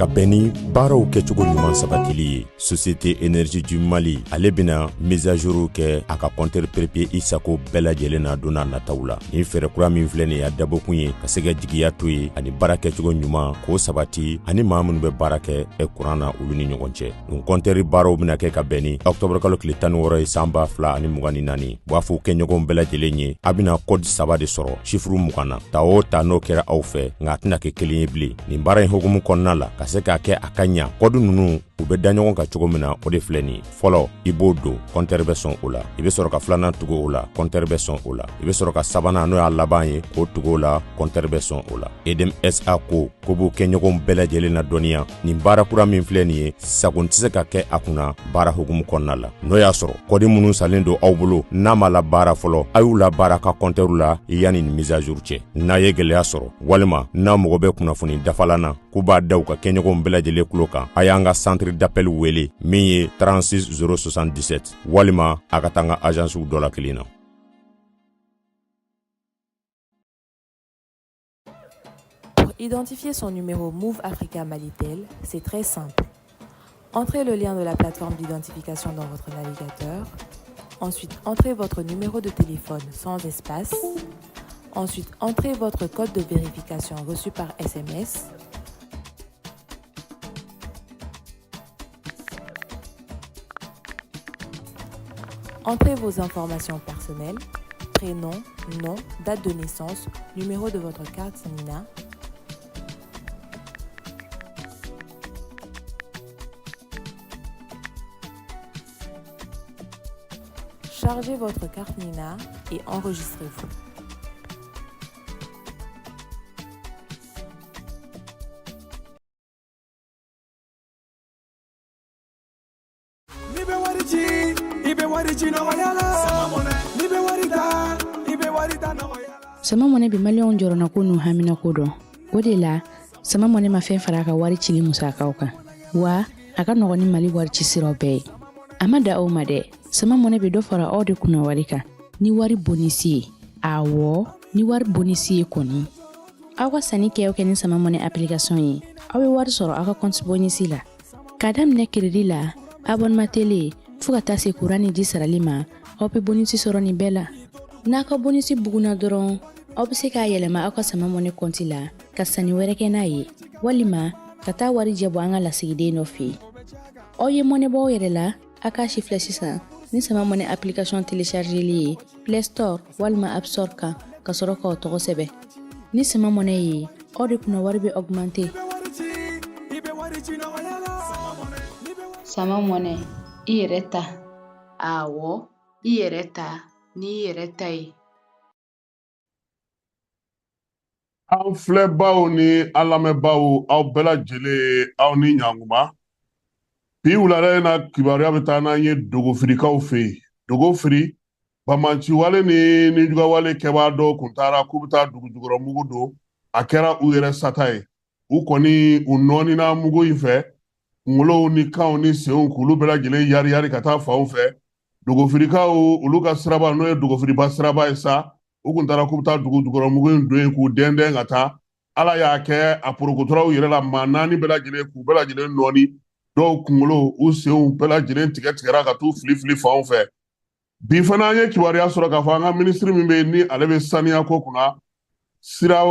Ka bɛn ni baaraw kɛcogo ɲuman sabatili ye, Société Énergie du Mali ale bɛna mise à jour kɛ a ka compteur prépayé i sago bɛɛ lajɛlen na don n'a nataw la. Nin fɛɛrɛ kura min filɛ nin ye, a dabɔkun ye ka se ka jigiya to ye ani baara kɛcogo ɲuman k'o sabati ani maa minnu bɛ baara kɛ kuran na, olu ni ɲɔgɔn cɛ. Nin compteur baaraw bɛna kɛ ka bɛn ni octobre kalo tile 16 ye san 2024. U b'a fɔ kɛɲɔgɔnw bɛɛ lajɛlen ye, a bɛna code saba de sɔrɔ chiffre 20 na. Ta o ta, n'o kɛra aw fɛ, nka a tɛna kɛ kelen ye bilen. Nin baara in hukumu kɔnɔna la, ka se k'a kɛ a ka ɲa, code ninnu u bɛ da ɲɔgɔn kan cogo min na, o de filɛ nin ye. Fɔlɔ, i b'o don, compteur bɛ sɔn o la. I bɛ sɔrɔ ka filanan tugu o la, compteur bɛ sɔn o la. I bɛ sɔrɔ ka sabanan, n'o y'a laban ye, k'o tugu o la, compteur bɛ sɔn o la. EDM SA ko ko b'u kɛɲɔgɔnw bɛɛ lajɛlen na dɔnniya, nin baara kura min filɛ nin ye, sago tɛ se ka kɛ a kunna baara hukumu kɔnɔna la. N'o y'a sɔrɔ code minnu salen don aw bolo, n'a ma la baara fɔlɔ, a y'u la baara ka compteur la yanni nin mise à jour cɛ. N'a ye gɛlɛya sɔrɔ walima n'a mago bɛ kunnafoni dafalan na, k'u b'a da u ka kɛɲɔgɔnw bɛɛ lajɛlen tulo kan, a y'an ka centre d'appel wele min ye 36 077, walima a ka taa an ka agencew dɔ la kelen na. Pour identifier son numéro Moov Africa Malitel, c'est très simple. Entrez le lien de la plateforme d'identification dans votre navigateur. Ensuite, entrez votre numéro de téléphone sans espace. Ensuite, entrez votre code de vérification reçu par SMS. Entrez vos informations personnelles, prénom, nom, date de naissance, numéro de votre carte NINA. Chargez votre carte NINA et enregistrez-vous. N'i bɛ wari ci, i bɛ wari ci nɔgɔya la. N'i bɛ wari ta, i bɛ wari ta nɔgɔya la. Sama Mɔnɛ bɛ maliyɛnw jɔrɔnako n'u haminako dɔn. O de la, Sama Mɔnɛ ma fɛn fara a ka wari cili musakaw kan, wa a ka nɔgɔn ni Mali wari ci siraw bɛɛ ye. A ma da aw ma dɛ, Sama Mɔnɛ bɛ dɔ fara aw de kunna wari kan ni wari bonisi ye. Awɔ, ni wari bonisi ye kɔni, aw ka sanni kɛ o kɛ ni Sama Mɔnɛ application ye, aw bɛ wari sɔrɔ aw ka compte bonisi la. K'a daminɛ crédit la, abonnement télé, fo ka taa se kuran ni ji sarali ma, aw bɛ bonisi sɔrɔ nin bɛɛ la. N'a ka bonisi bugunna dɔrɔn, aw bɛ se k'a yɛlɛma aw ka Sama Mɔnɛ kɔnti la ka sanni wɛrɛ kɛ n'a ye, walima ka taa wari jɛ bɔ an ka lasigiden dɔ fɛ yen. Aw ye mɔnɛ bɔ aw yɛrɛ la, a k'a si filɛ sisan ni Sama Mɔnɛ application téléchargeli ye Play Store walima App Store kan, ka sɔrɔ k'aw tɔgɔ sɛbɛn. Ni Sama Mɔnɛ ye, aw de kunna wari bɛ augmenter. Sama Mɔnɛ, i yɛrɛ ta. Awɔ, i yɛrɛ ta n'i yɛrɛ ta ye. An filɛbaw ni an lamɛnbaw, aw bɛɛ lajɛlen, aw ni ɲankuma. Bi wulada in na, kibaruya bɛ taa n'an ye Dogofirikaw fɛ yen. Dogofiri, bamanciwale ni nijugawale kɛbaa dɔw kun taara k'u bɛ taa dugu jukɔrɔ mugu don. A kɛra u yɛrɛ sata ye. U kɔni u nɔɔnina mugu in fɛ, kunkolow ni kanw ni senw, k'olu bɛɛ lajɛlen yari yari ka taa fanw fɛ. Dogofirikaw, olu ka siraba, n'o ye Dogofiriba siraba ye sa, u kun taara k'u bɛ taa dugu jukɔrɔ mugu in don yen k'u dɛndɛn ka taa. Ala y'a kɛ, a porokotoraw yɛrɛ la, maa naani bɛɛ lajɛlen, k'u bɛɛ lajɛlen nɔɔni. Dɔw kunkolo, u senw bɛɛ lajɛlen tigɛ tigɛra ka t'u fili fili fanw fɛ. Bi fana, an ye kibaruya sɔrɔ k'a fɔ an ka minisiri min bɛ yen, ni ale bɛ saniya ko kunna, sira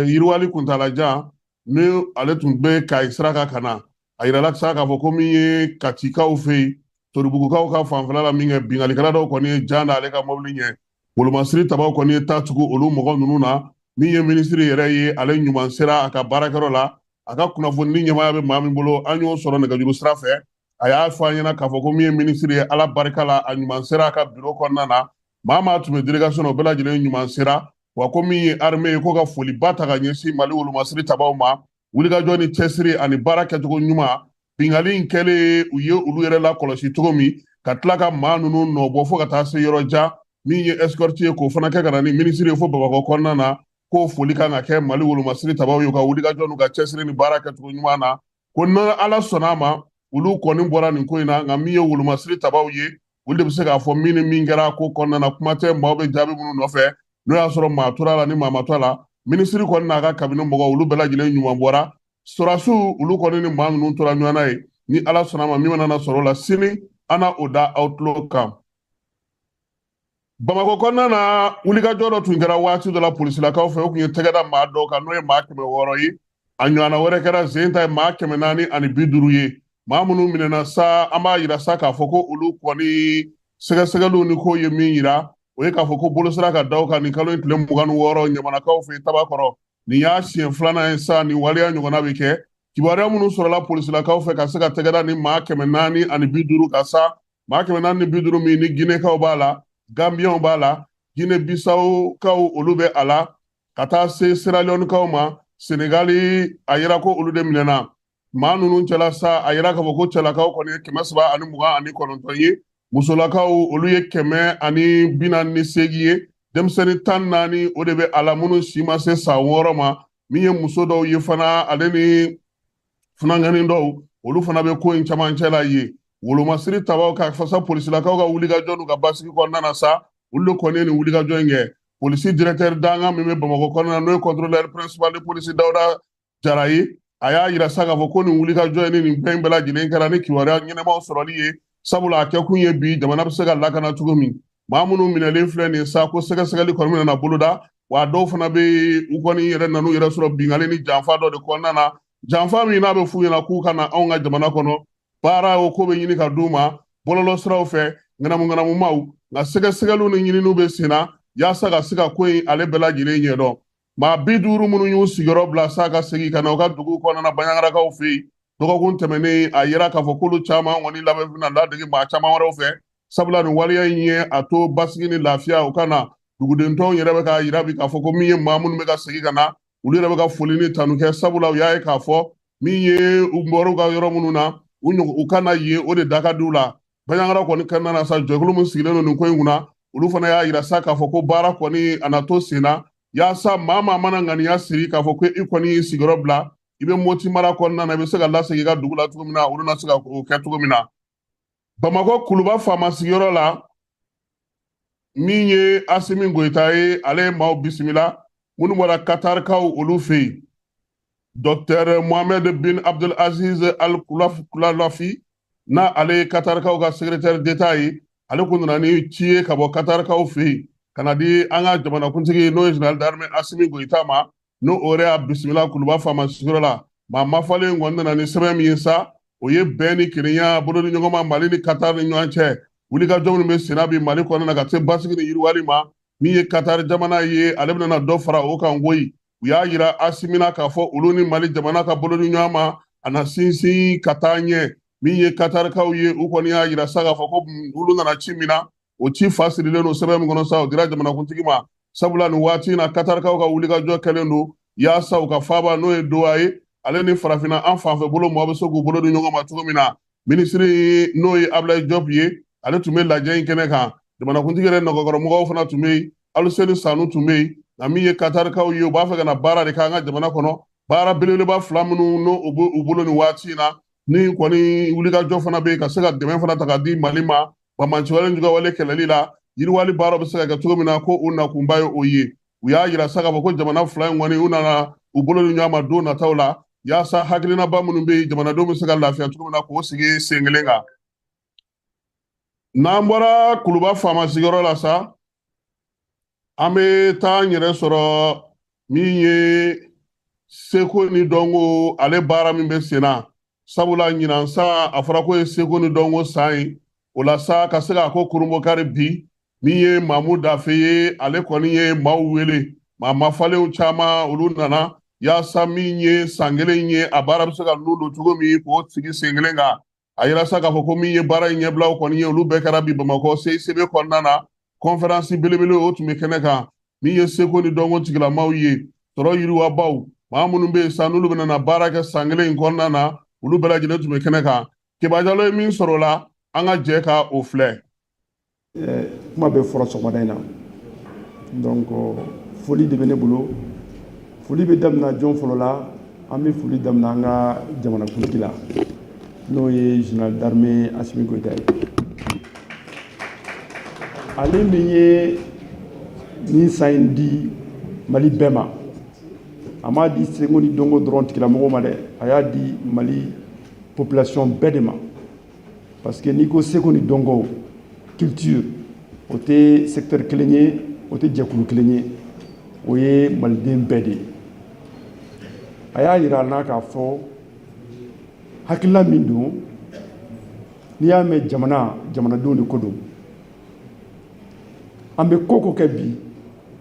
yiriwali kuntalajan, ni ale tun bɛ Kayi sira kan ka na, a yirala sa k'a fɔ ko min ye Katikaw fɛ yen, Toribugukaw ka fanfɛla la, min kɛ binkalikɛla dɔw kɔni ye jan da ale ka mɔbili ɲɛ. Wolomasiri tabaw kɔni ye taa tugu olu mɔgɔ ninnu na. Min ye minisiri yɛrɛ ye, ale ɲuman sera a ka baarakɛyɔrɔ la. A ka kunnafoni ɲɛmaaya bɛ maa min bolo, an y'o sɔrɔ nɛgɛjuru sira fɛ. A y'a fɔ an ɲɛna k'a fɔ ko min ye minisiri ye, Ala barika la, a ɲuman sera a ka biro kɔnɔna na. Maa maa tun bɛ délégation na, o bɛɛ lajɛlen ɲuman sera. Wa ko min ye armée ye, ko ka foliba ta ka ɲɛsin Mali wolomasiri tabaw ma, wulikajɔ ni cɛsiri ani baara kɛcogo ɲuman. Bingali in kɛlen, u ye olu yɛrɛ lakɔlɔsi cogo min, ka tila ka maa ninnu nɔbɔ fo ka taa se yɔrɔ jan, min ye escorte ye, k'o fana kɛ ka na ni minisiri ye fo Bamakɔ kɔnɔna na, k'o foli kan ka kɛ Mali wolomasiri tabaw ye u ka wulikajɔ n'u ka cɛsiri ni baara kɛcogo ɲuman na. Ko ni Ala sɔnna a ma, olu kɔni bɔra nin ko in na. Nka min ye wolomasiri tabaw ye, olu de bɛ se k'a fɔ min ni min kɛra ko kɔnɔna na. Kuma tɛ maaw bɛ jaabi minnu nɔfɛ, n'o y'a sɔrɔ maa tora a la ni maa ma to a la. Minisiri kɔni n'a ka kabini mɔgɔw, olu bɛɛ lajɛlen ɲuman bɔra. Sɔrɔdasiw olu kɔni ni maa ninnu tora ɲɔgɔn na yen. Ni Ala sɔnna ma, min mana na sɔrɔ o la sini, an na o da aw tulo kan. Bamakɔ kɔnɔna na, wulikajɔ dɔ tun kɛra waati dɔ la polisilakaw fɛ. O tun ye tɛgɛ da maa dɔw kan, n'o ye maa 600 ye. A ɲɔgɔnna wɛrɛ kɛra zen ta ye maa 450 ye. Maa minnu minɛna sa, an b'a yira sa k'a fɔ ko olu kɔni sɛgɛsɛgɛliw ni ko ye min yira, o ye k'a fɔ ko bolosira ka da u kan nin kalo in tile 26 Ɲamanakaw fɛ Tabakɔrɔ. Nin y'a siɲɛ filanan ye sa nin waleya ɲɔgɔnna bɛ kɛ. Kibaruya minnu sɔrɔla polisilakaw fɛ ka se ka tɛgɛ da ni maa 450 kan sa, maa 450 min ni Ginekaw b'a la, Gambiyɛnw b'a la, Gine Bisawukaw olu bɛ a la, ka taa se Sierra Leonekaw ma, Senegali. A yira ko olu de minɛna maa ninnu cɛla sa. A yira k'a fɔ ko cɛlakaw kɔni ye 329 ye, musolakaw olu ye 148 ye, denmisɛnnin 14 o de bɛ a la minnu si ma se san 6 ma. Min ye muso dɔw ye fana, ale ni funankɛnin dɔw, olu fana bɛ ko in camancɛ la yen. Wolomasiri tabaw ka fasa polisilakaw ka wulikajɔ n'u ka basigi kɔnɔna na sa, olu de kɔni ye nin wulikajɔ in kɛ. Polisi directeur dankan min bɛ Bamakɔ kɔnɔna na, n'o ye contrôleur principal de police Dawuda Jara ye, a y'a yira sa k'a fɔ ko nin wulikajɔ in ni nin fɛn bɛɛ lajɛlen kɛra ni kibaruya ɲɛnamaw sɔrɔli ye, sabula a kɛkun ye bi jamana bɛ se ka lakana cogo min. Maa minnu minɛlen filɛ nin sa, ko sɛgɛsɛgɛli kɔni bɛna boloda wa. Dɔw fana bɛ yen, u kɔni yɛrɛ nan'u yɛrɛ sɔrɔ binkanni ni janfa dɔ de kɔnɔna na, janfa min n'a bɛ f'u ɲɛna k'u ka na anw ka jamana kɔnɔ, baara o ko bɛ ɲini ka d'u ma bɔlɔlɔ siraw fɛ, ŋanamu ŋanamumaw. Nka sɛgɛsɛgɛliw ni ɲininiw bɛ sen na yaasa ka se ka ko in ale bɛɛ lajɛlen ɲɛdɔn. Maa 50 minnu y'u sigiyɔrɔ bila sa ka segin ka na u ka dugu kɔnɔna na Banjagarakaw fɛ yen dɔgɔkun tɛmɛnen, a yira k'a fɔ k'olu caman kɔni labɛn bɛna ladege maa caman wɛrɛw fɛ, sabula nin waleya in ye a to basigi ni lafiya o ka na. Duguden tɔw yɛrɛ bɛ k'a yira bi k'a fɔ ko min ye maa minnu bɛ ka segin ka na, olu yɛrɛ bɛ ka foli ni tanu kɛ, sabula u y'a ye k'a fɔ min ye u bɔra u ka yɔrɔ minnu na, u ka na yen, o de da ka di u la. Banjagara kɔni kɔnɔna na sa, jɛkulu min sigilen don nin ko in kunna, olu fana y'a yira sa k'a fɔ ko baara kɔni a na to sen na, yaasa maa maa mana ŋaniya siri k'a fɔ ko i kɔni y'i sigiyɔrɔ bila, i bɛ Moti mara kɔnɔna na, i bɛ se ka lasegin i ka dugu la cogo min na, olu na se ka o kɛ cogo min na. Bamakɔ Kuluba faama sigiyɔrɔ la, min ye Asimi Goyita ye, ale ye maaw bisimila minnu bɔra Katarikaw olu fɛ yen. Docteur Mohamed bin Abdul Aziz Al Khulaifi, n'a ale ye Katarikaw ka secrétaire d'État ye, ale kun nana ni ci ye ka bɔ Katarikaw fɛ yen ka na di an ka jamanakuntigi, n'o ye général d'armée Asimi Goyita ma, n'o o yɛrɛ y'a bisimila Kuluba faama sigiyɔrɔ la. Maa mafalen kɔni nana ni sɛbɛn min ye sa, o ye bɛn ni kelenya bolo ni ɲɔgɔn ma Mali ni Qatar ni ɲɔgɔn cɛ. Wulikajɔ minnu bɛ senna bi Mali kɔnɔna na ka se basigi ni yiriwali ma, min ye Qatar jamana ye, ale bɛna dɔ fara o kan koyi. U y'a yira Asimi na k'a fɔ olu ni Mali jamana ka bolo ni ɲɔgɔn ma, a na sinsin ka taa ɲɛ. Min ye Katarikaw ye, u kɔni y'a yira sa k'a fɔ ko olu nana ci min na, o ci fa sirilen don sɛbɛn min kɔnɔ sa, o dira jamanakuntigi ma, sabula nin waati in na Katarikaw ka wulikajɔ kɛlen don yaasa u ka faaba, n'o ye Doha ye, ale ni farafinna an fanfɛ bolo mɔgɔ bɛ se k'u bolo di ɲɔgɔn ma cogo min na. Minisiri, n'o ye Abulayi Jɔp ye, ale tun bɛ lajɛ in kɛnɛ kan. Jamanakuntigi yɛrɛ nɔgɔkɔrɔmɔgɔw fana tun bɛ yen, Aluseni Sanu tun bɛ yen. Nka min ye Katarikaw ye, u b'a fɛ ka na baara de kɛ an ka jamana kɔnɔ, baara belebeleba fila minnu n'o o bɛ u bolo nin waati in na, ni kɔni wulikajɔ fana bɛ yen ka se ka dɛmɛ fana ta ka di Mali ma banbaanciwale jugawale kɛlɛli la, yiriwali baaraw bɛ se ka kɛ cogo min na, ko u nakunba ye o ye. U y'a yira sa k'a fɔ ko jamana fila in kɔni, u nana u bolo ni ɲɔgɔn ma don nataw la, yaasa hakilinaba minnu bɛ yen, jamanadenw bɛ se ka lafiya cogo min na, k'o sigi sen kelen kan. N'an bɔra Kuluba faama sigiyɔrɔ la sa, an bɛ taa an yɛrɛ sɔrɔ min ye seko ni dɔnko ale baara min bɛ sen na, sabula ɲinan sa a fɔra ko ye seko ni dɔnko san ye. O la sa, ka se k'a ko kurunbokari bi, min ye Mamu Dafe ye, ale kɔni ye maaw wele, maa mafalenw caman olu nana, yaasa min ye san kelen ye, a baara bɛ se ka nun don cogo min, k'o sigi sen kelen kan. A yira sa k'a fɔ ko min ye baara in ɲɛbilaw kɔni ye, olu bɛɛ kɛra bi Bamakɔ CICB kɔnɔna na. Conférence belebele o tun bɛ kɛnɛ kan. Min ye seko ni dɔnko tigilamaw ye, sɔrɔ yiriwabaw, maa minnu bɛ yen sa n'olu bɛna na baara kɛ san kelen in kɔnɔna na, olu bɛɛ lajɛlen tun bɛ kɛnɛ kan. Keba Jalo ye min sɔrɔ o la, an ka jɛ ka o filɛ. Kuma bɛ fɔra sɔgɔmada in na. Donc foli de bɛ ne bolo. Foli bɛ daminɛ jɔn fɔlɔ la? An bɛ foli daminɛ an ka jamanakuntigi la, n'o ye général d'armée Asimi Goyita ye, ale min ye nin san in di Mali bɛɛ ma. A m'a di seko ni dɔnko dɔrɔn tigilamɔgɔw ma dɛ, a y'a di Mali population bɛɛ de ma, parce que n'i ko seko ni dɔnko, culture, o tɛ secteur kelen ye, o tɛ jɛkulu kelen ye, o ye maliden bɛɛ de ye. A y'a yira an na k'a fɔ hakilina min don, n'i y'a mɛn jamana, jamanadenw de ko don. An bɛ ko ko kɛ bi,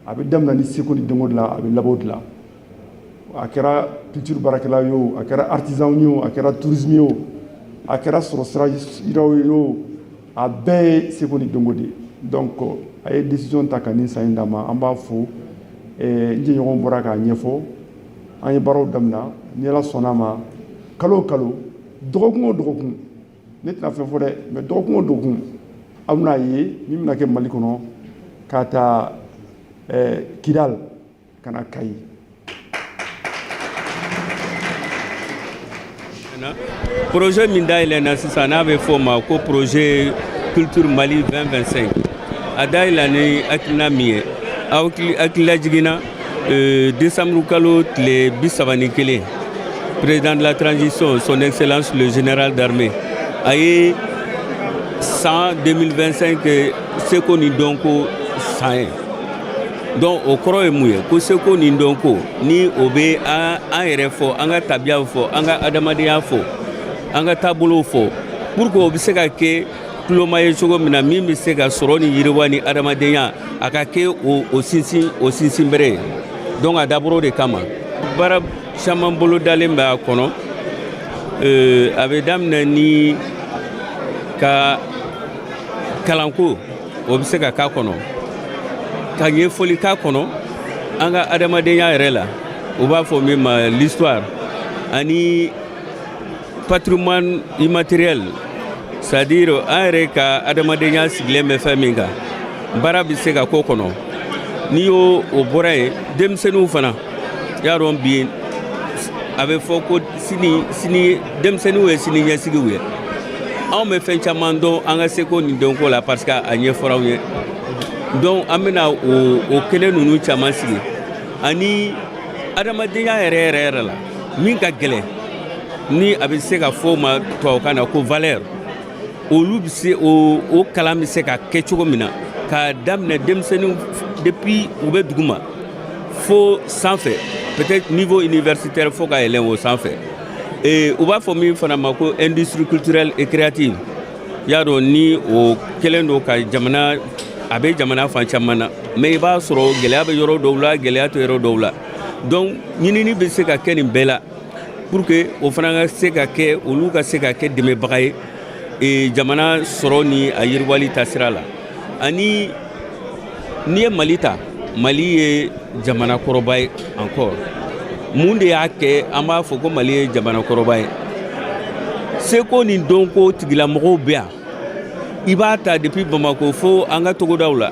a bɛ daminɛ ni seko ni dɔnko de la, a bɛ laban o de la. A kɛra culture baarakɛla ye o, a kɛra artisan ye o, a kɛra tourisme ye o, a kɛra sɔrɔ sira yiraw ye o, a bɛɛ ye seko ni dɔnko de ye. Donc a ye décision ta ka nin san in d'a ma, an b'a fo. N jɛɲɔgɔn bɔra k'a ɲɛfɔ, an ye baaraw daminɛ. Ni Ala sɔnna a ma, kalo o kalo, dɔgɔkun o dɔgɔkun, ne tɛna fɛn fɔ dɛ, mais dɔgɔkun o dɔgɔkun, aw bɛna ye min bɛna kɛ Mali kɔnɔ, k'a ta Kidal ka na Kayi. Projet min dayɛlɛnna sisan, n'a bɛ fɔ o ma ko projet culture Mali 2025, a dayɛlɛla ni hakilina min ye, aw hakilila jiginna décembre kalo tile 31, président de la transition, son excellence le général d'armée, a ye san 2025 seko ni dɔnko san ye. Donc o kɔrɔ ye mun ye? Ko seko ni dɔnko ni o bɛ an yɛrɛ fɔ, an ka tabiyaw fɔ, an ka adamadenya fɔ, an ka taabolow fɔ, pour que o bɛ se ka kɛ tuloma ye cogo min na, min bɛ se ka sɔrɔ ni yiriwa ni adamadenya, a ka kɛ o sinsin, o sinsin bere ye. Donc a dabɔra o de kama. Baara caman bolo dalen bɛ a kɔnɔ. A bɛ daminɛ ni ka kalanko, o bɛ se ka k'a kɔnɔ, ka ɲɛfɔli k'a kɔnɔ an ka adamadenya yɛrɛ la, u b'a fɔ min ma l'histoire ani patrimoine immatériel, c'est à dire an yɛrɛ ka adamadenya sigilen bɛ fɛn min kan, baara bɛ se ka k'o kɔnɔ. N'i y'o o bɔra yen, denmisɛnninw fana y'a dɔn bi a bɛ fɔ ko sini sini denmisɛnninw ye sini ɲɛsigiw ye. Anw bɛ fɛn caman dɔn an ka seko ni dɔnko la, parce que a ɲɛfɔra anw ye. Donc an bɛna o kɛnɛ ninnu caman sigi, ani adamadenya yɛrɛ yɛrɛ yɛrɛ la min ka gɛlɛn, ni a bɛ se ka fɔ o ma tubabukan na ko valeur, olu bɛ se o kalan bɛ se ka kɛ cogo min na, k'a daminɛ denmisɛnninw depuis u bɛ duguma fo sanfɛ, peut-être niveau universitaire, fo ka yɛlɛn o sanfɛ. U b'a fɔ min fana ma ko industrie culturelle et créative, y'a dɔn ni o kɛlen don ka jamana, a bɛ jamana fan caman na, mais i b'a sɔrɔ gɛlɛya bɛ yɔrɔ dɔw la, gɛlɛya tɛ yɔrɔ dɔw la. Donc ɲinini bɛ se ka kɛ nin bɛɛ la pour que o fana ka se ka kɛ, olu ka se ka kɛ dɛmɛbaga ye jamana sɔrɔ ni a yiriwali taasira la. Ani n'i ye Mali ta, Mali ye jamana kɔrɔba ye encore. Mun de y'a kɛ an b'a fɔ ko Mali ye jamana kɔrɔba ye? Seko ni dɔnko tigilamɔgɔw bɛ yan. I b'a ta depuis Bamakɔ fo an ka togodaw la,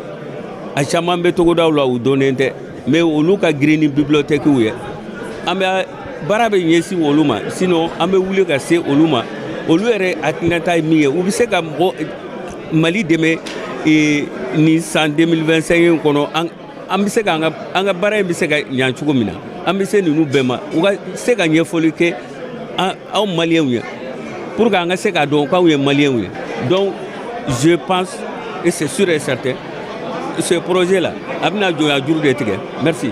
a caman bɛ togodaw la, u dɔnnen tɛ, mais olu ka girin ni bibliothèques ye. An bɛ baara bɛ ɲɛsin olu ma, sinon an bɛ wuli ka se olu ma. Olu yɛrɛ hakilinata ye min ye, u bɛ se ka mɔgɔ Mali dɛmɛ nin san 2025 in kɔnɔ, an bɛ se ka an ka baara in bɛ se ka ɲa cogo min na, an bɛ se ninnu bɛɛ ma, u ka se ka ɲɛfɔli kɛ anw maliyɛnw ye, pour que an ka se k'a dɔn k'anw ye maliyɛnw ye. Donc je pense, et c'est sûr et certain, ce projet là a bɛna jɔnya juru de tigɛ. Merci.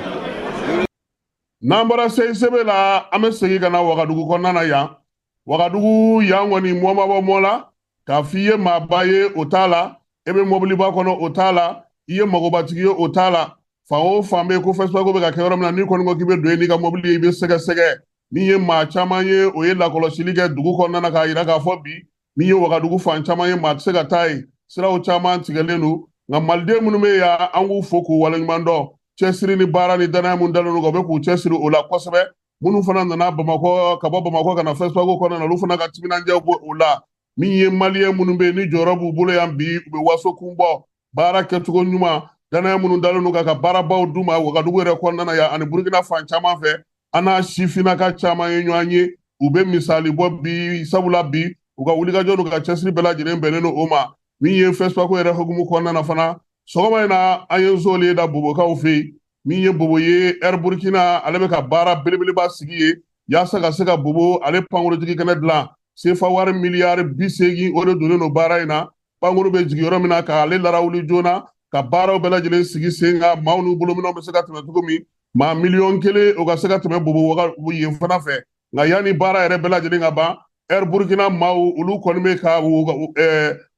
N'an bɔra CICB la, an bɛ segin ka na Wagadugu kɔnɔna na yan. Wagadugu yan kɔni, mɔ ma bɔ mɔ la k'a f'i ye maaba ye, o t'a la. E bɛ mɔbiliba kɔnɔ, o t'a la. I ye magobatigi ye, o t'a la. Fan o fan bɛ ko FESPACO bɛ ka kɛ yɔrɔ min na, n'i kɔni ko k'i bɛ don yen n'i ka mɔbili ye, i bɛ sɛgɛsɛgɛ. Min ye maa caman ye, o ye lakɔlɔsili kɛ dugu kɔnɔna na k'a yira k'a fɔ bi min ye Wagadugu fan caman ye, maa tɛ se ka taa yen, siraw caman tigɛlen don. Nka maliden minnu bɛ yan, an k'u fo k'u waleɲuman dɔn. Cɛsiri ni baara ni danaya mun dalen don kan, u bɛ k'u cɛsiri o la kosɛbɛ. Minnu fana nana Bamakɔ, ka bɔ Bamakɔ ka na FESPACO kɔnɔna na, olu fana ka timinandiya b'o o la. Min ye maliyɛn minnu bɛ yen ni jɔyɔrɔ b'u bolo yan bi, u bɛ waso kun bɔ baara kɛcogo ɲuman, danaya minnu dalen don kan ka baarabaw d'u ma Wagadugu yɛrɛ kɔnɔna na yan ani Burukina fan caman fɛ. An n'a sifinnaka caman ye ɲɔgɔn ye, u bɛ misali bɔ bi, sabula bi u ka wulikajɔ n'u ka cɛsiri bɛɛ lajɛlen bɛnnen don o ma. Min ye FESPACO yɛrɛ hukumu kɔnɔna na fana, sɔgɔma in na an ye nsolen da Bobokaw fɛ yen. Min ye Bobo ye, Air Burkina ale bɛ ka baara belebeleba sigi ye yaasa ka se ka Bobo ale pankurujigi kɛnɛ dilan. Sefa wari miliyari 80, o de donnen don baara in na. Pankuru bɛ jigin yɔrɔ min na, k'ale larawuli joona, ka baaraw bɛɛ lajɛlen sigi sen kan, maaw n'u bolominɛw bɛ se ka tɛmɛ cogo min, maa miliyɔn 1, o ka se ka tɛmɛ Bobo waga yen fana fɛ. Nka yanni baara yɛrɛ bɛɛ lajɛlen ka ban, Air Burkina maaw, olu kɔni bɛ ka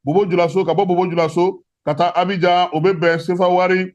Bobo Julaso, ka bɔ Bobo Julaso ka taa Abijan, o bɛ bɛn sefa wari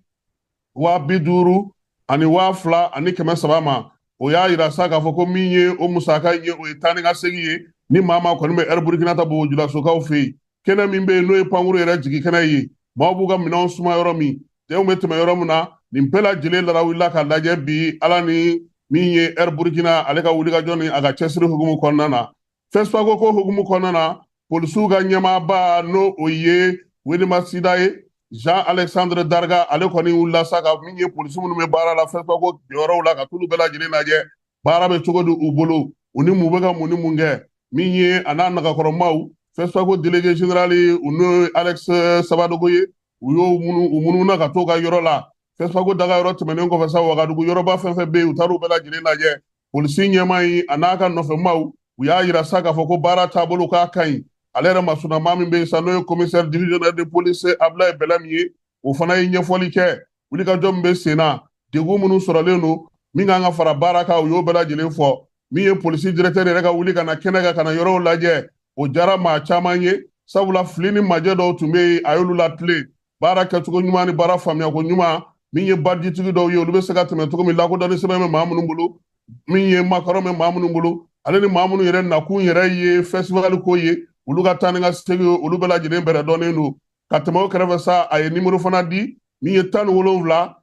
52,300 ma. O y'a yira sa k'a fɔ ko min ye o musaka in ye, o ye taa ni ka segin ye ni maa maa kɔni bɛ Air Burkina ta Bobo Julasokaw fɛ yen. Kɛnɛ min bɛ yen, n'o ye pankuru yɛrɛ jigi kɛnɛ ye, maaw b'u ka minɛnw suma yɔrɔ min, denw bɛ tɛmɛ yɔrɔ min na, nin bɛɛ lajɛlen larawulila ka lajɛ bi, Ala ni min ye Air Burkina ale ka wulikajɔ ni a ka cɛsiri hukumu kɔnɔna na. FESPACO ko hukumu kɔnɔna na, polisiw ka ɲɛmaaba, n'o o ye Welema Sida ye, Jean Alexandre Darga, ale kɔni wulila sa ka min ye polisi minnu bɛ baara la FESPACO jɔyɔrɔw la, ka t'olu bɛɛ lajɛlen lajɛ, baara bɛ cogo di u bolo, u ni mun bɛ ka mun ni mun kɛ. Min ye a n'a nagakɔrɔmaw, FESPACO délégué général, u n'o ye Alex Sabadogo ye, u y'o munu u mununa ka t'o ka yɔrɔ la. FESPACO daga yɔrɔ tɛmɛnen kɔfɛ sa, Wagadugu yɔrɔba fɛn fɛn bɛ yen, u taar'u bɛɛ lajɛlen lajɛ. Polisi ɲɛmaa in a n'a ka nɔfɛmaw, u y'a yira sa k'a fɔ ko baara taabolo k'a ka ɲi. Ale yɛrɛ masunama min bɛ yen sa, n'o ye commissaire divisionnaire de police Ablaye Bɛlɛm ye, o fana ye ɲɛfɔli kɛ wulikajɔ min bɛ sen na, degun minnu sɔrɔlen don, min kan ka fara baara kan, u y'o bɛɛ lajɛlen fɔ. Min ye polisi directeur yɛrɛ ka wuli ka na kɛnɛ kan, ka na yɔrɔw lajɛ, o diyara maa caman ye, sabula fili ni majɛ dɔw tun bɛ yen, a y'olu latilen. Baara kɛcogo ɲuman ni baara faamuyako ɲuman, min ye badjitigi dɔw ye, olu bɛ se ka tɛmɛ cogo min, lakodɔnni sɛbɛn bɛ maa minnu bolo, min ye makɔrɔ bɛ maa minnu bolo, ale ni maa minnu yɛrɛ nakun yɛrɛ ye festival ko ye, olu ka taa ni ka segin, olu bɛɛ lajɛlen bɛrɛ dɔnnen don. Ka tɛmɛ o kɛrɛfɛ sa, a ye nimoro fana di, min ye 17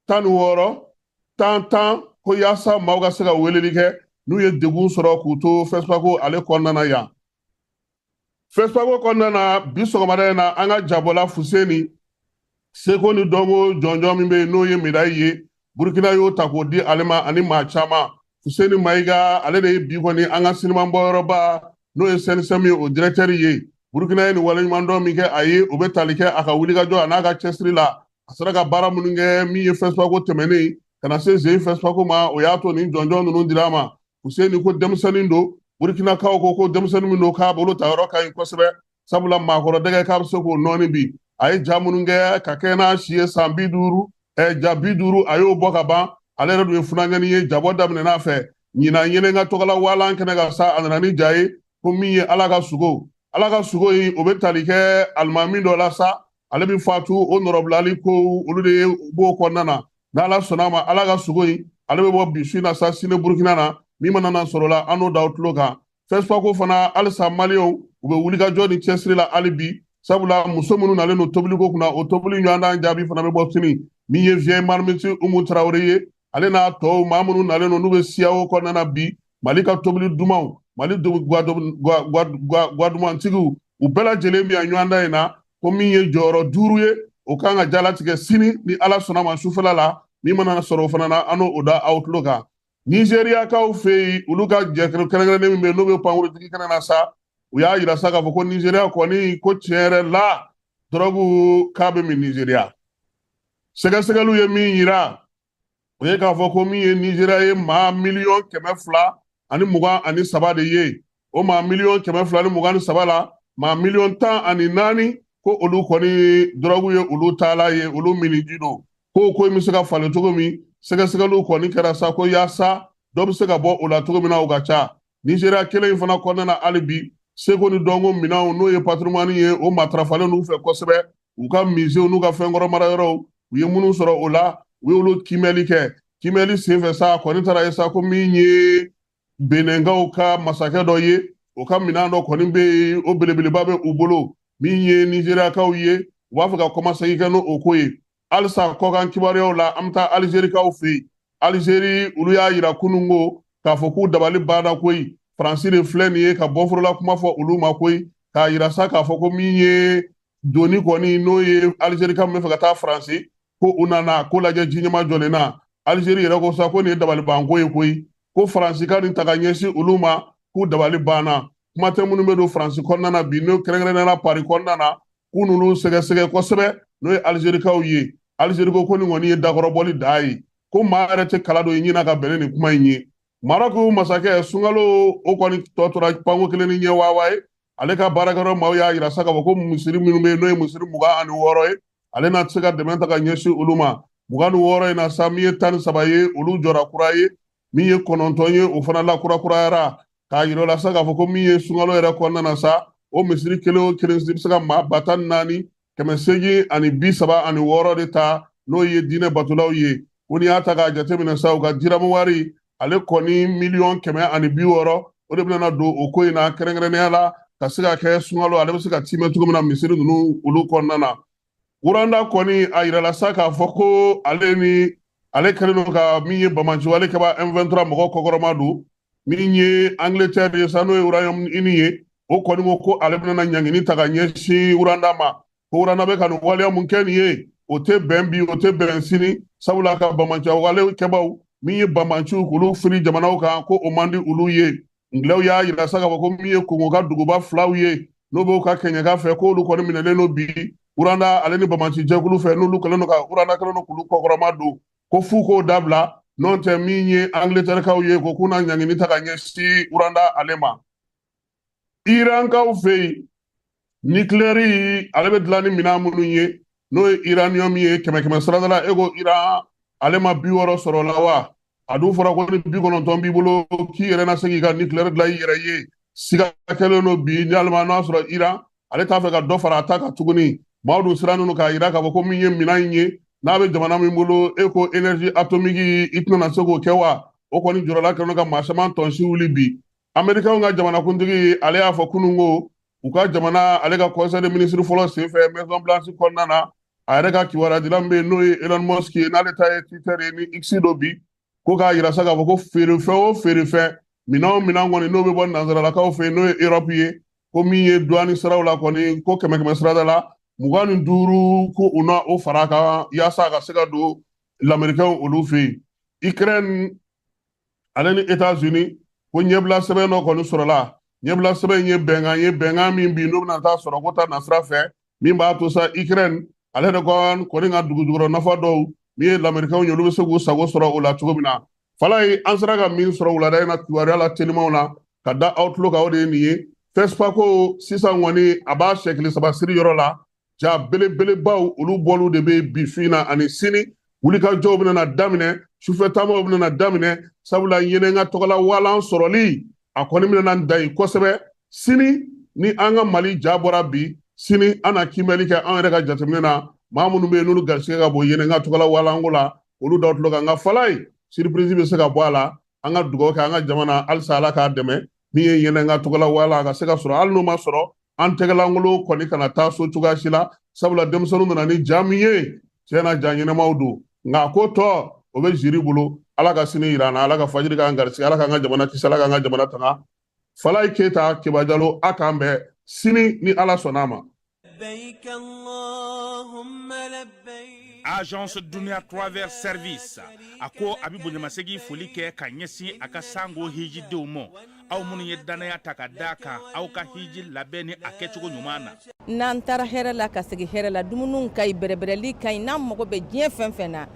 16 10 10, ko yaasa maaw ka se ka weleli kɛ n'u ye degun sɔrɔ k'u to FESPACO ale kɔnɔna na yan. FESPACO kɔnɔna na, bi sɔgɔmada in na, an ka jabɔla Fuseni, seko ni dɔnko jɔnjɔn min bɛ yen, n'o ye médaille ye, Burukina y'o ta k'o di ale ma ani maa caman. Fuseni Mayiga, ale de ye bi kɔni an ka sinima bɔyɔrɔba, n'o ye SNCM ye, o directeur ye. Burukina ye nin waleɲumandɔn min kɛ a ye, o bɛ tali kɛ a ka wulikajɔ a n'a ka cɛsiri la, a sera ka baara minnu kɛ, min ye FESPACO tɛmɛnen ka na se zen FESPACO ma, o y'a to nin jɔnjɔn ninnu dira a ma. Fuseni ko denmisɛnnin don, Burukinakaw ko denmisɛnnin min don, k'a bolo ta yɔrɔ ka ɲi kosɛbɛ, sabula maakɔrɔ dɛgɛ k'a bɛ se k'o nɔɔni bi. A ye ja minnu kɛ ka kɛ n'a si ye san 50, ja 50, a y'o bɔ ka ban. Ale yɛrɛ dun ye funankɛnin ye, jabɔ daminɛ fɛ ɲinan yelen ka tɔgɔla walan kɛnɛ ka sa, a nana ni ja ye ko min ye Ala ka sugo. Ala ka sugo in, o bɛ tali kɛ alimami dɔ la sa, ale bɛ fatu, o nɔrɔbilali ko olu de b'o kɔnɔna na. N'Ala sɔnna a ma, Ala ka sugo in, ale bɛ bɔ bi su in na sa, sini Burukina na. Min mana na sɔrɔ la, an n'o da o tulo kan. FESPACO fana, halisa Maliyɛnw, u bɛ wulikajɔ ni cɛsiri la hali bi, sabula muso minnu nalen don tobiliko kunna, o tobili ɲɔgɔndan jaabi fana bɛ bɔ sini. Min ye vieille marmite Umu Tarawele ye, ale n'a tɔw, maa minnu nalen don, n'u bɛ CAO kɔnɔna na bi, Mali ka tobili dumanw, Mali gwadumantigiw, u bɛɛ lajɛlen bɛ yan ɲɔgɔndan in na, ko min ye jɔyɔrɔ 5 ye, o kan ka jalatigɛ sini ni Ala sɔnna ma sufɛla la. Min mana sɔrɔ o fana na, an n'o da aw tulo kan. Nizeriyakaw fɛ yen, olu ka jɛkulu kɛrɛnkɛrɛnnen min bɛ yen, n'o bɛ pankurutigi kɛnɛ na sa, u y'a yira sa k'a fɔ ko Nizeriya kɔni, ko tiɲɛ yɛrɛ la, dɔrɔgu k'a bɛ min Nizeriya. Sɛgɛsɛgɛliw ye min yira, o ye k'a fɔ ko min ye Nizeriya ye, maa miliyɔn 223 de ye. O maa miliyɔn 223 la, maa miliyɔn 14 ko olu kɔni dɔrɔgu ye olu taala ye, olu miniji don. Ko in bɛ se ka falen cogo min, sɛgɛsɛgɛliw kɔni kɛra sa ko yaasa dɔ bɛ se ka bɔ o la cogo min na, o ka ca. Nizeriya kelen in fana kɔnɔna na hali bi, seko ni dɔnko minɛnw, n'o ye patrimoine ye, o matarafalen n'u fɛ kosɛbɛ. U ka musée n'u ka fɛnkɔrɔ marayɔrɔw, u ye minnu sɔrɔ o la, u y'olu kiimɛli kɛ. Kiimɛli senfɛ sa, a kɔni taara ye sa ko min ye Benɛnkaw ka masakɛ dɔ ye, o ka minɛn dɔ kɔni bɛ yen, o belebeleba bɛ u bolo. Min ye Nizeriyakaw ye, u b'a fɛ ka kɔmasegin kɛ n'o ko ye. Halisa kɔkan kibaruyaw la, an bɛ taa Alizerikaw fɛ yen. Alizeri, olu y'a yira kununko k'a fɔ k'u dabali banna koyi. Faransi de filɛ nin ye ka bɔforola kuma fɔ olu ma koyi, k'a yira sa k'a fɔ ko min ye doni kɔni, n'o ye Alizerika min bɛ fɛ ka taa Faransi, ko u nana ko lajɛ ji ɲɛma jɔlen na. Alizeri yɛrɛ ko sa ko nin ye dabalibanko ye koyi, ko Faransi ka nin ta ka ɲɛsin olu ma, k'u dabali banna. Kuma tɛ minnu bɛ don Faransi kɔnɔna na bi, n'o kɛrɛnkɛrɛnnenya la Pari kɔnɔna na, k'u n'olu sɛgɛsɛgɛ kosɛbɛ, n'o ye Alizerikaw ye. Alizeri ko nin kɔni ye dakɔrɔbɔli da ye. Ko maa yɛrɛ tɛ kala don i ɲin na ka bɛn ni nin kuma in ye. Marɔku masakɛ, sunkalo o kɔni tɔ tora panko kelen ni ɲɛ waawa ye. Ale ka baarakɛyɔrɔ maaw y'a yira sa k'a fɔ ko misiri minnu bɛ yen, n'o ye misiri 26 ye, ale na se ka dɛmɛ ta ka ɲɛsin olu ma. 26 in na sa, min ye 13 ye, olu jɔra kura ye. Min ye 9 ye, o fana lakurakurayara. K'a yira o la sa k'a fɔ ko min ye sunkalo yɛrɛ kɔnɔna na sa, o misiri kelen o kelen bɛ se ka maa 14,836 de ta, n'o ye diinɛ batolaw ye. Ko n'i y'a ta k'a jateminɛ sa, u ka diramu wari ale kɔni miliyɔn 160, o de bɛna don o ko in na, kɛrɛnkɛrɛnnenya la ka se ka kɛ sunkalo ale bɛ se ka timɛ cogo min na misiri ninnu olu kɔnɔna na. Rwanda kɔni, a yirala sa k'a fɔ ko ale ni ale kɛlen don ka min ye banbaanciwale kɛba M23 mɔgɔ kɔkɔrɔma don. Min ye Angleterre ye sa, n'o ye Royaume-Uni ye, o kɔni ko ko ale bɛna ɲangini ta ka ɲɛsin Rwanda ma, ko Rwanda bɛ ka nin waleya mun kɛ nin ye, o tɛ bɛn bi, o tɛ bɛn sini, sabula ka banbaanciwale kɛbaw, min ye banbaanciw, k'olu firi jamanaw kan, ko o man di olu ye. Ngilɛw y'a yira sa k'a fɔ ko min ye Kongo ka duguba filaw ye, n'o b'o ka kɛɲɛka fɛ, k'olu kɔni minɛlen don bi Rwanda ale ni banbaanci jɛkulu fɛ, n'olu kɛlen don ka Rwanda kɛlen don k'olu kɔkɔrɔma don, ko f'u k'o dabila, n'o tɛ min ye Angleterrekaw ye, ko k'u na ɲangini ta ka ɲɛsin Rwanda ale ma. Irankaw fɛ yen, nucléaire ale bɛ dilan ni minɛn minnu ye, n'o ye uranium ye, kɛmɛ kɛmɛ sarada la, e ko Iran ale ma 60 sɔrɔ la wa? A dun fɔra ko ni 90 b'i bolo, k'i yɛrɛ na se k'i ka nucléaire dilan i yɛrɛ ye. Siga kɛlen don bi ni alima n'a sɔrɔ Iran ale t'a fɛ ka dɔ fara a ta kan tuguni. Maaw dun sirannen don k'a yira k'a fɔ ko min ye minɛn in ye, n'a bɛ jamana min bolo, e ko énergie atomique, i tɛna se k'o kɛ wa? O kɔni jɔrɔla kɛlen don ka maa caman tɔnsi wuli bi. Amerikaw ka jamanakuntigi, ale y'a fɔ kunun ko u ka jamana ale ka conseil de ministre fɔlɔ senfɛ Maison Blanche kɔnɔna na, a yɛrɛ ka kibaruya min bɛ yen, n'o ye Elon Musk ye, n'ale ta ye Twitter ye ni X don bi, ko k'a yira sa k'a fɔ ko feerefɛn o feerefɛn, minɛn o minɛn kɔni, n'o bɛ bɔ nansaralakaw fɛ yen, n'o ye Europe ye, ko min ye douane siraw la kɔni, ko kɛmɛ kɛmɛ sirada la 25, ko u na o fara a kan yaasa a ka se ka don lamɛrikɛnw olu fɛ yen. Ukraine ale ni États-Unis, ko ɲɛbila sɛbɛn dɔ kɔni sɔrɔla. Ɲɛbila sɛbɛn ye bɛnkan ye, bɛnkan min bi n'o bɛna taa sɔrɔ ko ta nasira fɛ, min b'a to sa Ukraine ale de kɔni ka dugujukɔrɔ nafa dɔw, min ye lamɛrikɛnw ye, olu bɛ se k'u sago sɔrɔ o la cogo min na. Falaye, an sera ka min sɔrɔ wulada in na kibaruya la telimanw na ka da aw tulo kan, o de ye nin ye. FESPACO sisan kɔni, a b'a sɛkili saba siri yɔrɔ la. Ja belebelebaw olu bɔliw de bɛ bi su in na ani sini. Wulikajɔw bɛna na daminɛ, sufɛ taamaw bɛna na daminɛ, sabula Yennenga tɔgɔla walan sɔrɔli a kɔni bɛna na dan yen kosɛbɛ. Sini ni an ka Mali ja bɔra bi, sini an na kiimɛli kɛ an yɛrɛ ka jateminɛ na, maa minnu bɛ yen n'olu garisɛgɛ ka bon Yennenga tɔgɔla walanko la, olu daw tulo kan. Nka Falaye, surprise bɛ se ka bɔ a la. An ka dugawu kɛ an ka jamana halisa, Ala k'a dɛmɛ, min ye Yennenga tɔgɔla walan a ka se ka sɔrɔ. Hali n'o ma sɔrɔ, an tɛgɛlankolon kɔni kana taa so cogoya si la, sabula denmisɛnninw nana ni ja min ye, tiɲɛ na, ja ɲɛnamaw don. Nka ko tɔ o bɛ jury bolo. Ala ka sini yira an na, Ala ka fajiri k'an garisɛgɛ, Ala k'an ka jamana kisi, Ala k'an ka jamana tanga. Falaye Keyita Keba Jalo, a k'an bɛn sini ni Ala sɔnna a ma. Agence Dunia Travel Service a ko a bɛ bonyamasegin foli kɛ ka ɲɛsin a ka sango hijidenw ma, aw minnu ye dannaya ta ka da kan aw ka hiji labɛn ni a kɛcogo ɲuman na. N'an taara hɛrɛ la ka segin hɛrɛ la, dumuniw ka ɲi, bɛrɛbɛrɛli ka ɲi, n'an mago bɛ diɲɛ fɛn fɛn na,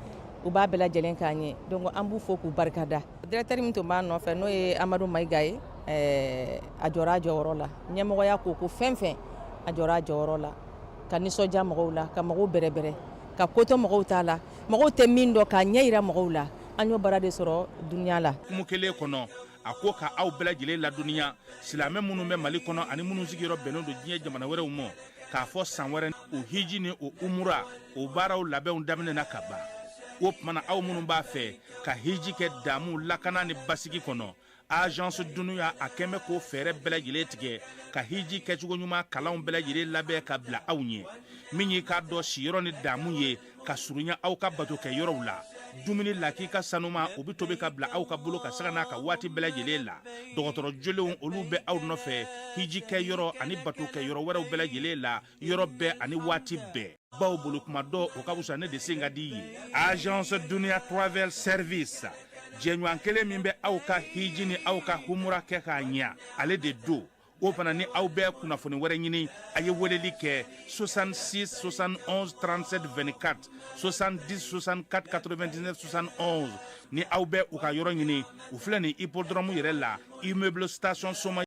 u b'a bɛɛ lajɛlen k'an ye. Donc an b'u fo k'u barikada. Directeur min tun b'a nɔfɛ, n'o ye Amadu Mayiga ye, a jɔra a jɔyɔrɔ la. Ɲɛmɔgɔya ko ko fɛn fɛn, a jɔra a jɔyɔrɔ la ka nisɔndiya mɔgɔw la, ka mɔgɔw bɛrɛbɛrɛ, ka kotɔ mɔgɔw t'a la, mɔgɔw tɛ min dɔn, k'a ɲɛ yira mɔgɔw la. An y'o baara de sɔrɔ Dunia la. Hukumu kelen kɔnɔ, a ko ka aw bɛɛ lajɛlen ladɔnniya, silamɛ minnu bɛ Mali kɔnɔ ani minnu sigiyɔrɔ bɛnnen don diɲɛ jamana wɛrɛw ma, k'a fɔ san wɛrɛ o hiji ni o umura o baaraw labɛnw daminɛna ka ban. O tuma na, aw minnu b'a fɛ ka hiji kɛ damu, lakana ni basigi kɔnɔ, Agence Dunia a kɛn bɛ k'o fɛɛrɛ bɛɛ lajɛlen tigɛ ka hiji kɛcogo ɲuman kalanw bɛɛ lajɛlen labɛn ka bila aw ɲɛ. Min y'i k'a dɔn siyɔrɔ ni damu ye ka surunya aw ka batokɛ yɔrɔw la, dumuni lakika sanuma o bɛ tobi ka bila aw ka bolo ka sanga n'a ka waati bɛɛ lajɛlen la. Dɔgɔtɔrɔ jolenw olu bɛ aw nɔfɛ hiji kɛ yɔrɔ ani batokɛ yɔrɔ wɛrɛw bɛɛ lajɛlen la, yɔrɔ bɛɛ ani waati bɛɛ. Baw bolo kuma dɔ o ka fisa ne de sen ka di ye. Agence Dunia Travel Service, jɛɲɔgɔn kelen min bɛ aw ka hiji ni aw ka humura kɛ k'a ɲɛ, ale de don. O fana ni aw bɛ kunnafoni wɛrɛ ɲini, a ye weleli kɛ 66 71 37 24, 70 64 99 71. Ni aw bɛ u ka yɔrɔ ɲini, u filɛ nin hippodrome yɛrɛ la, immeuble station soma.